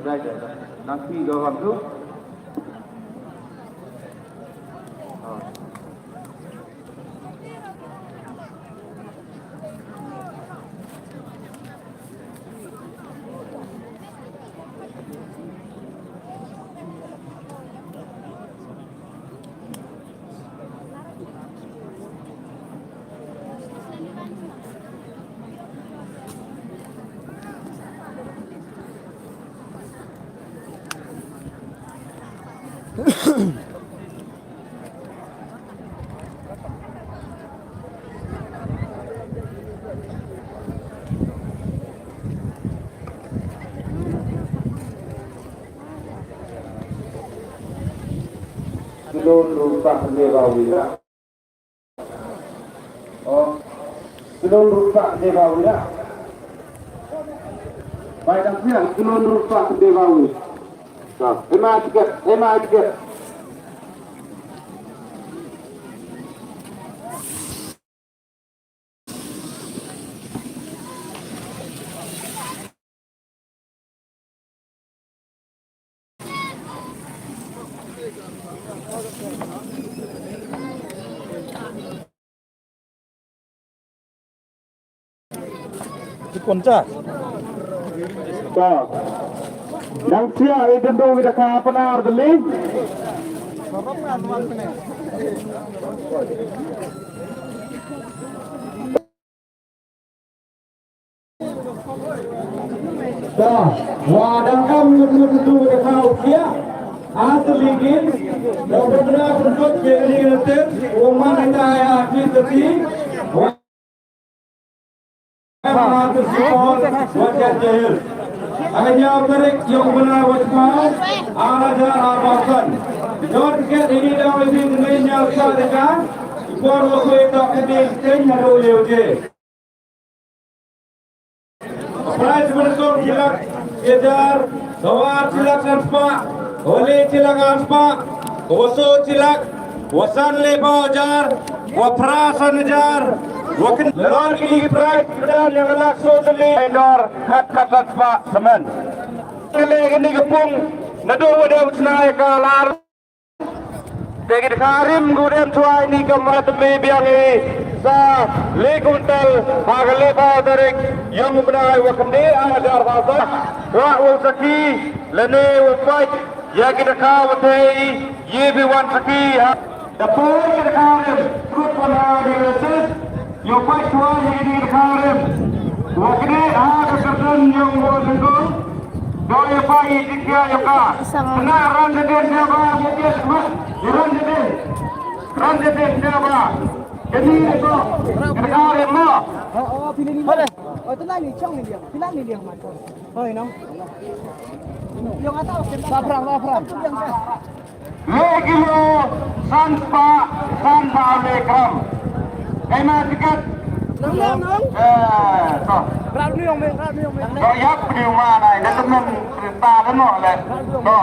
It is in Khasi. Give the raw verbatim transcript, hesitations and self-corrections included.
Dai, dai, dai. Nang pi ga wan tu. Klun ruh bah dei ba wira. Oh. Klun ruh bah dei ba wira. Bai dang siang klun ruh bah dei ba wira. Nah, ema tiket, ema tiket. Ki pun cha. Ka. Nang sia i dendu kita ka penar deli. Ka, wa dang kam ngut ngut tu de kau kia. As ligin, da bendra pun kot ke ni ngetir, uman ita ya ki teti. Wa ma tu si kol, wa ket jahil. Ai nya tarik yang benar wa cuma, ara jar apa kan. Jor ket ini da wa ini nya sa de kan. Por lo ko ita ke de ken nya do leu je. Prize money song shi lak shi hajar, dawa shi lak san spah, wale shi lak ar spah, waso shi lak, wasan le phew hajar, waphra san hajar, wakin lor ki prize kedan ïa nga lak so tylli, dor khat khat san spah semen. Kale kini ka pung naduh wa dei u chna ïa ka lar. Te ki dkhar rim ku dem chwa ini ka mat me biang i sa le kuntal ha ka le phew tarik yong u bnai wa khyndai ar hajar arphew saw. Wa u sakhi lane u pait ïa ki dkhar wa te i ye bi wan sakhi ha. Da poi ki dkhar rim kut wan ha di assist. Ïa u pait chwa ïa kine ki dkhar rim. Wa kine ha ka kyrdan yong u Syngkong. Do ïa pait ïa ki dkhar ïa ka. Kena ran da den da ba ïa ki smat. Ran da den. Ran da den da ba. Kine ko. Dkhar rim mo. Oh, oh, pili ni. Hole. Oh, tenang ni, chong ni dia. Pili ni dia, man. Hoi, no. Yang atau. Sapram, sapram. Le kilo san spah san spah le gram. Ema tiket. Nong, nong, nong. Eh, to. Rat ni ong me, rat ni ong me. To yap ni ma nai, na temen kereta dano le. To.